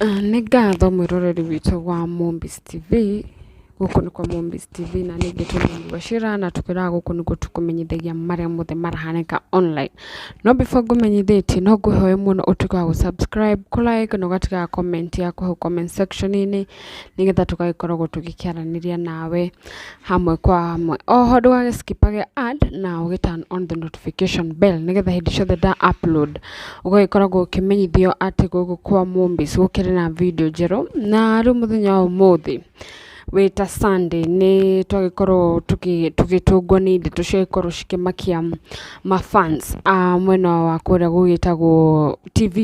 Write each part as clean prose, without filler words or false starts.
Nĩ ngatho mwĩroreri witũ wa Mũmbiz TV, gũkũ nĩ kwa Mũmbiz TV na niĩ ngĩtwo Mami Wachira na tũkwĩraga gũkũ nĩkuo tũkũmenyithagia marĩa mothe marahanĩka online. No before ngũmenyithĩtie no ngũhoe mũno ũtuĩke wa gũ subscribe, kũ like na ũgatiga comment yaku hau comment section -inĩ nĩgetha tũgagĩkoragwo tũgĩkĩaranĩria nawe hamwe kwa hamwe. Oho ndũgagĩ skip age ad na ũgĩ turn on the notification bell nĩgetha hĩndĩ ciothe nda upload ũgagĩkoragwo ũkĩmenyithio atĩ gũkũ kwa Mũmbiz gũkĩrĩ na video njerũ. Na rĩu mũthenya wa ũmũthĩ wĩ ta Sunday nĩ twagĩkorwo tũgĩtũngwo nĩ ndeto ciagĩkorwo cikĩmakia ma fans a mwena wa kũrĩa gũgĩtagwo TV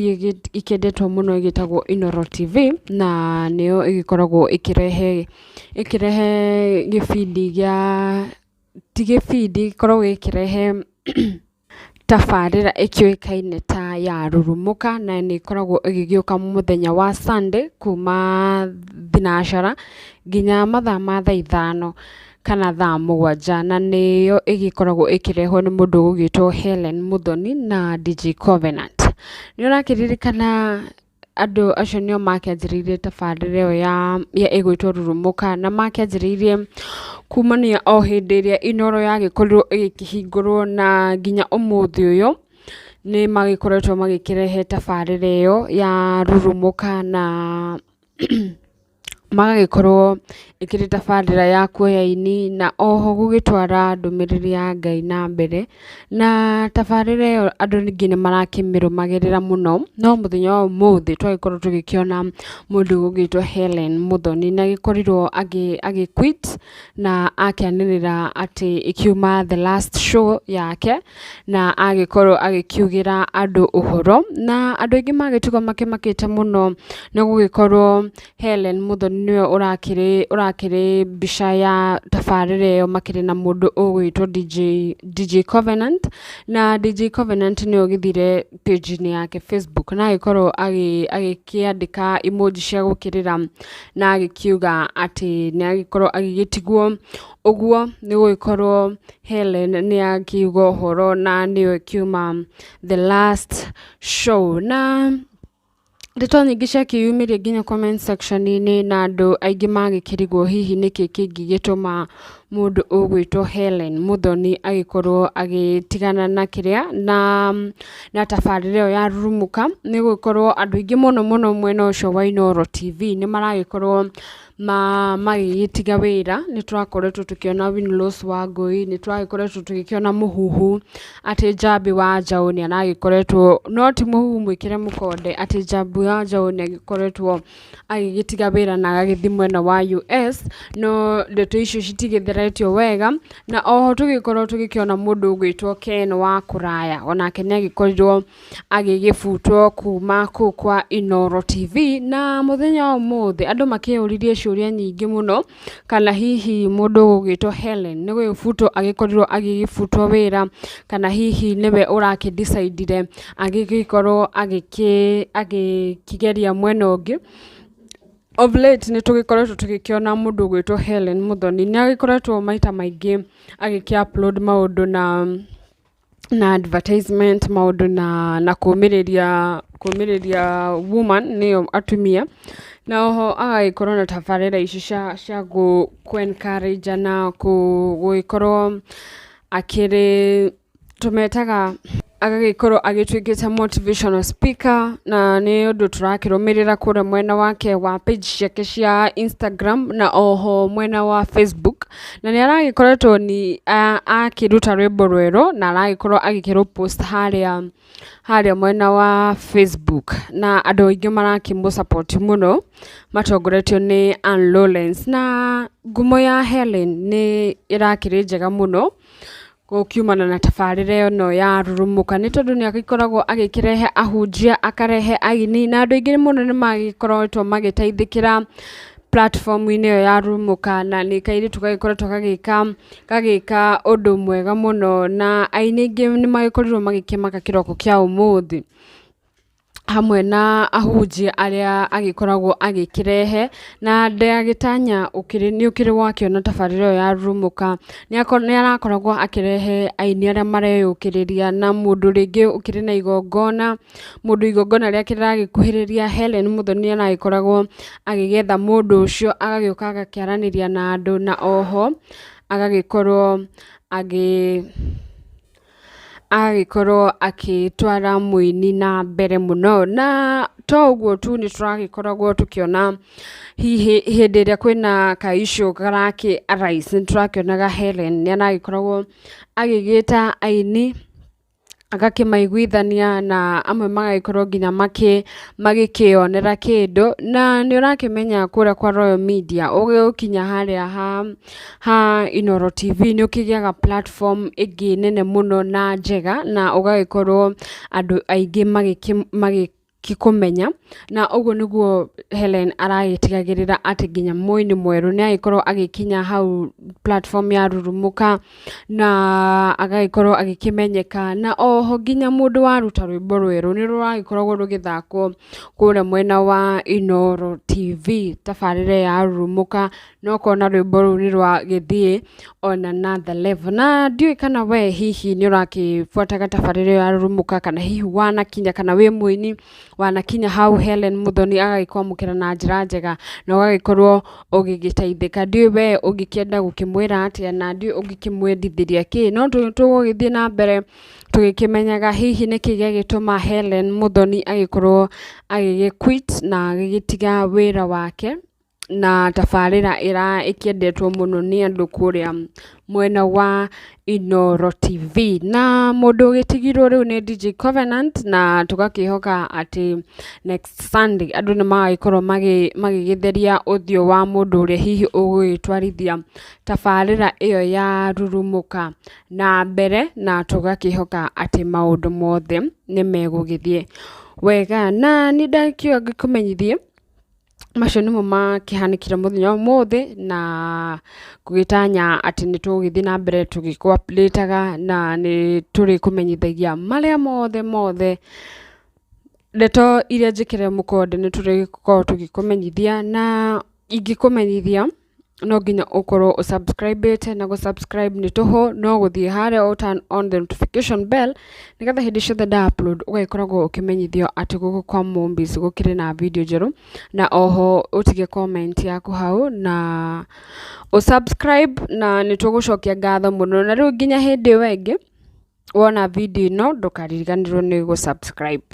ĩkĩendetwo mũno ĩgĩtagwo Inooro TV, na nĩyo ĩgĩkoragwo ĩkĩrehe ĩkĩrehe gĩbindi gĩa, ti gĩbindi, gĩkoragwo gĩkĩrehe tabarĩra ĩkĩũĩkaine ta ya Rurumũka, na nĩ ĩkoragwo ĩgĩgĩũka mũthenya wa Sunday kuma thinacara nginya mathaa ma thaa 5 kana thaa 7, na nĩyo ĩgĩkoragwo ĩkĩrehwo nĩ mũndũ ũgũgĩtwo Hellen Muthoni na DJ Covenant. Nĩ ũrakĩririkana andũ acio nĩo makĩanjĩrĩirie tabarĩra ĩyo ya ĩgwĩtwo Rurumũka, na makĩanjĩrĩirie kumania o hĩndĩ ĩrĩa Inooro yagĩkorirwo ĩgĩkĩhingũrwo na nginya ũmũthĩ ũyũ nĩ magĩkoretwo magĩkĩrehe tabarĩra ĩyo ya Rurumũka, na magagĩkorwo ĩkĩrĩ tabarĩra ya kuoya aini na oho gũgĩtwara ndũmĩrĩri ya Ngai na mbere. Na tabarĩra ĩyo andũ ningĩ nĩ marakĩmĩrũmagĩrĩra mũno, no mũthenya wa ũmũthĩ twagĩkorwo tũgĩkĩona mũndũ ũgũgĩtwo Hellen Muthoni nĩ agĩkorirwo agĩ quit na akĩanĩrĩra atĩ ĩkiuma the last show yake, na agĩkorwo agĩkiugĩra andũ ũhoro, na andũ aingĩ magĩtigwo makĩmakĩte mũno nĩ gũgĩkorwo Hellen Muthoni nĩwe ũrakĩrĩ mbica ya tabarĩra ĩyo makĩrĩ na mũndũ ũgwĩtwo DJ Covenant, na DJ Covenant nĩwe ũgĩthire page-inĩ yake Facebook na agĩkorwo agĩkĩandĩka emoji cia gũkĩrĩra na agĩkiuga atĩ nĩ agĩkorwo agĩgĩtigwo ũguo nĩ gũgĩkorwo Hellen nĩ akiuga ũhoro na nĩyo ĩkiuma the last show. Na ndeto nyingĩ ciakĩyumĩria nginya comment section-inĩ na andũ aingĩ magĩkĩrigwo hihi nĩkĩ kĩngĩgĩtũma mũndũ ũgwĩtwo Hellen Muthoni agĩkorwo agĩtigana na kĩrĩa na tabarĩra ĩyo ya Rurumũka, nĩ gũgĩkorwo andũ aingĩ mũno mũno mwena ũcio wa Inooro TV nĩ maragĩkorwo magĩgĩtiga wĩra. Nĩ tũrakoretwo tũkĩona Winrose Wangui, nĩ tũragĩkoretwo tũgĩkĩona mũhuhu atĩ Njambi wa Njaũ nĩ aragĩkoretwo, no ti mũhuhu mwĩkĩre mũkonde, atĩ Njambi wa Njaũ nĩ agĩkoretwo agĩgĩtiga wĩra na agagĩthiĩ mwena wa US, no ndeto icio citigĩtheretio wega. Na oho tũgĩkorwo tũgĩkĩona mũndũ ũgwĩtwo Ken wa Kũraya, onake nĩ agĩkorirwo agĩgĩbutwo kuma kũu kwa Inooro TV. Na mũthenya wa ũmũthĩ andũ makĩyũririe ciũria nyingĩ mũno, kana hihi mũndũ ũgwĩtwo Hellen nĩ gũgĩbutwo agĩkorirwo agĩgĩbutwo wĩra, kana hihi nĩwe ũrakĩ decide ire agĩgĩkorwo agĩkĩgeria mwena ũngĩ. Of late nĩ tũgĩkoretwo tũgĩkĩona mũndũ ũgwĩtwo Hellen Muthoni nĩ agĩkoretwo maita maingĩ agĩkĩ upload maũndũ na advertisement, maũndũ na kũmĩrĩria woman nĩyo atumia, na oho agagĩkorwo na tabarĩra ici cia kũ encourage na gũgĩkorwo akĩrĩ tũmetaga agagĩkorwo agĩtuĩkĩte motivational speaker, na nĩ ũndũ tũrakĩrũmĩrĩra kũrĩa mwena wake wa page ciake cia Instagram na oho mwena wa Facebook, na nĩ aragĩkoretwo nĩ akĩruta rwĩmbo rwerũ na aragĩkorwo agĩkĩrũ post harĩa mwena wa Facebook, na andũ aingĩ marakĩmũ support mũno matongoretio nĩ Ann Lawrence. Na ngumo ya Hellen nĩ ĩrakĩrĩ njega mũno gũkiumana na tabarĩra ĩno ya Rurumũka, nĩ tondũ nĩ agĩkoragwo agĩkĩrehe ahunjia, akarehe aini, na andũ aingĩ mũno nĩ magĩkoretwo magĩteithĩkĩra platform-inĩ ĩyo ya Rurumũka, na nĩ kairĩtu gagĩkoretwo gagĩka ũndũ mwega mũno, na aini aingĩ nĩ magĩkorirwo magĩkĩmaka kĩroko kĩa ũmũthĩ. Hamwe na ahunjia arĩa agĩkoragwo agĩkĩrehe, na ndagĩtanya ũkĩrĩ nĩ ũkĩrĩ wakĩona tabarĩra ĩyo ya Rurumũka, nĩ arakoragwo akĩrehe aini arĩa mareyũkĩrĩria na mũndũ rĩngĩ ũkĩrĩ na igongona, mũndũ igongona rĩake rĩragĩkuhĩrĩria, Hellen Mũthoni nĩ aragĩkoragwo agĩgĩetha mũndũ ũcio, agagĩũka agakĩaranĩria na andũ, na oho agagĩkorwo agĩ agagĩkorwo agĩtwara mũini na mbere mũno. Na to ũguo tu nĩ tũragĩkoragwo tũkĩona hihi hĩndĩ ĩrĩa kwĩna ka issue karakĩ arise, nĩ tũrakĩonaga Hellen nĩ aragĩkoragwo agĩgĩta aini agakĩmaiguithania na amwe magagĩkorwo nginya magĩkĩyonera kĩndũ. Na nĩ ũrakĩmenya kũrĩa kwa Royal Media ũgĩgũkinya harĩa ha Inooro TV nĩ ũkĩgĩaga platform ĩngĩ nene mũno na njega, na ũgagĩkorwo andũ aingĩ magĩkũmenya, na ũguo nĩguo Hellen aragĩtigagĩrĩra atĩ nginya mũini mwerũ nĩ agĩkorwo agĩkinya hau platform ya Rurumũka, na agagĩkorwo agĩkĩmenyeka, na oho nginya mũndũ waruta rwĩmbo rwerũ nĩ rũragĩkoragwo rũgĩthakwo kũrĩa mwena wa Inooro TV tabarĩra ya Rurumũka, na ũkona rwĩmbo rũu nĩ rwagĩthiĩ on another level. Na ndiũĩ kana we hihi nĩ ũrakĩbuataga tabarĩra ĩyo ya Rurumũka, kana hihi wanakinya, kana wĩ mũini wanakinya hau Hellen Mũthoni agagĩkwamũkĩra na njĩra njega na ũgagĩkorwo ũgĩgĩteithĩka. Ndiũĩ we ũngĩkĩenda gũkĩmwĩra atĩa, na ndiũĩ ũngĩkĩmwendithĩria kĩ, no tũgũgĩthiĩ na mbere tũgĩkĩmenyaga hihi nĩkĩ gĩagĩtũma Hellen Mũthoni agĩkorwo agĩgĩ quit na agĩgĩtiga wĩra wake na tabarĩra ĩkĩendetwo mũno nĩ andũ kũrĩa mwena wa Inooro TV. Na mũndũ ũgĩtigirwo rĩu nĩ DJ Covenant, na tũgakĩhoka atĩ next Sunday andũ nĩ magagĩkorwo magĩgĩtheria ũthiũ wa mũndũ ũrĩa hihi ũgũgĩtwarithia tabarĩra ĩyo ya Rurumũka na mbere, na tũgakĩhoka atĩ maũndũ mothe nĩ megũgĩthiĩ wega. Na nĩ ndakiuga ngĩkũmenyithie macio nĩmo makĩhanĩkire mũthenya wa ũmũthĩ, na ngũgĩtanya atĩ nĩ tũgũgĩthiĩ na mbere tũgĩkũ update na nĩ tũrĩkũmenyithagia marĩa mothe mothe, ndeto iria njĩkĩre mũkonde nĩ tũrĩkoragwo tũgĩkũmenyithia, na ingĩkũmenyithia no nginya ũkorwo ũ subscribe ĩte, na gũ subscribe nĩ tũhũ, no gũthiĩ harĩa ũ turn on the notification bell, nĩgetha hĩndĩ ciothe nda upload ũgagĩkoragwo ũkĩmenyithio atĩ gũkũ kwa Mombis gũkĩrĩ na video njerũ, na oho ũtige comment yaku hau na ũ subscribe, na nĩ tũgũcokia ngatho mũno. Na rĩu nginya hĩndĩ ĩyo ĩngĩ wona video ĩno ndũkariganĩrwo nĩ gũ subscribe.